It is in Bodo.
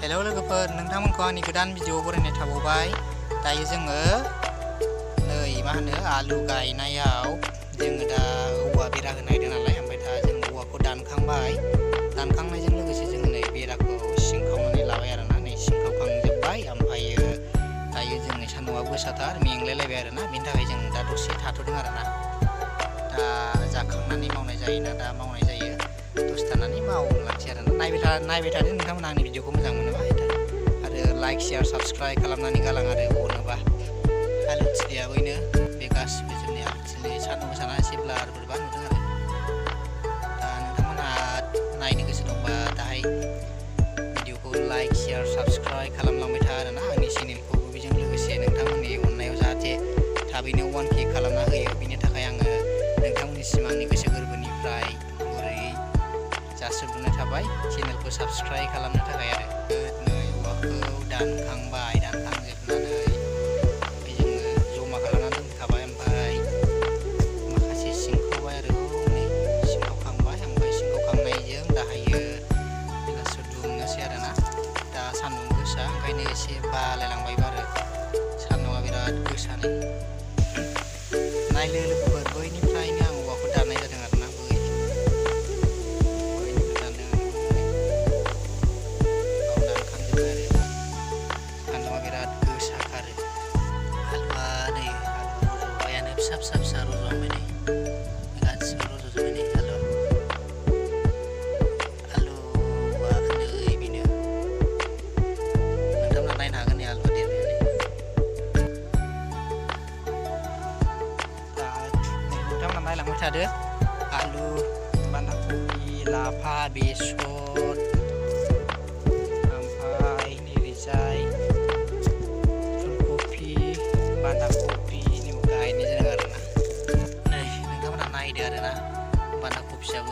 हेलौ लोगोफोर, नोंथांमोनखौ आंनि गोदान भिडिअ बरायनाय थाबावबाय। दायो जोङो आलु गायनायाव जोङो दा औवा बेरा होनो नागिरदों नालाय, ओमफ्राय दा जों औवाखौ दानखांबाय। दानखांनायजों लोगोसे जोङो नै बेराखौ सिंखावनानै लाबाय आरोना, नै सिंखावखांजोब्बाय। ओमफ्रायो दायो जोंनि सान्दुंआबो गोसाथार, मेंलायलायबाय आरोना, बेनि थाखाय जों दा दसे थाथ'दों आरोना। दा जाखांनानै मावनाय जायोना, दा मावनाय जायो, दसे थानानै मावलांसै आरोना। नायबाय थादो नोंथांमोना आंनि भिडिअखौ मोजां मोनोबा, आरो लाइक शेयार साबस्क्राइब खालामनानै गालां आरो अनोबा। आलु थिलिया बैनो, बे गासिबो जोंनि आलु थिलि। सान्दुं गोसाना एसे ब्लार बोरैबा नुदों आरो। दा नोंथांमोनहा नायनो गोसो दंबा दाहाय भिडिअखौ लाइक शेयार साबस्क्राइब खालामलांबाय था आरोना, आंनि चेनेलखौबो। बेजों लोगोसे नोंथांमोननि अननायाव जाहाथे थाबैनो 1K खालामना होयो, बिनि थाखाय आङो नोंथांमोननिसिम आंनि गोसो गोरबोनिफ्राय गुरैयै जासिहरनाय थाबाय, चेनेलखौ साबस्क्राइब खालामनो थाखाय आरो। नै औवाखौ दानखांबाय, दानखांजोबनानै जोङो जमा खालामनानै दोनखाबाय। ओमफ्राय माखासे सिंखावबाय आरो, नै सिंखावखांबाय। ओमफ्राय सिंखावखांनायजों दाहायो बेलासियाव दुमनोसै आरोना। दा सान्दुं गोसा, ओंखायनो एसे बालायलांबायबो आरो, सान्दुंआ बिराद गोसानो। नायलो लोगोफोर, बैनिफ्रायनो आं औवाखौ दाननाय जादों आरोना, बैनिफ्राय दानदों आं। बाव दानखांजोब्बाय आरो, सान्दुंआ बिराद गोसा खारो। आलुआ नै आलुआ रज'बायानो, फिसा फिसा फिसा रज'हांबाय नै, गासिबो रज'जोब्बाय नै आलुआ नै बेनो। नोंथांमोना नायनो हागोन नै आलुआ देरबायानो। दा नोंथांमोना नायलांबाय थादो। आलु, बान्दा कबि, लाफा, बेसर, ओमफ्राय नैजाय फुलकबि, बान्दा कबिनिबो गायनाय जादों आरोना। नै नोंथांमोना नायदो आरोना, बान्दा कबियाबो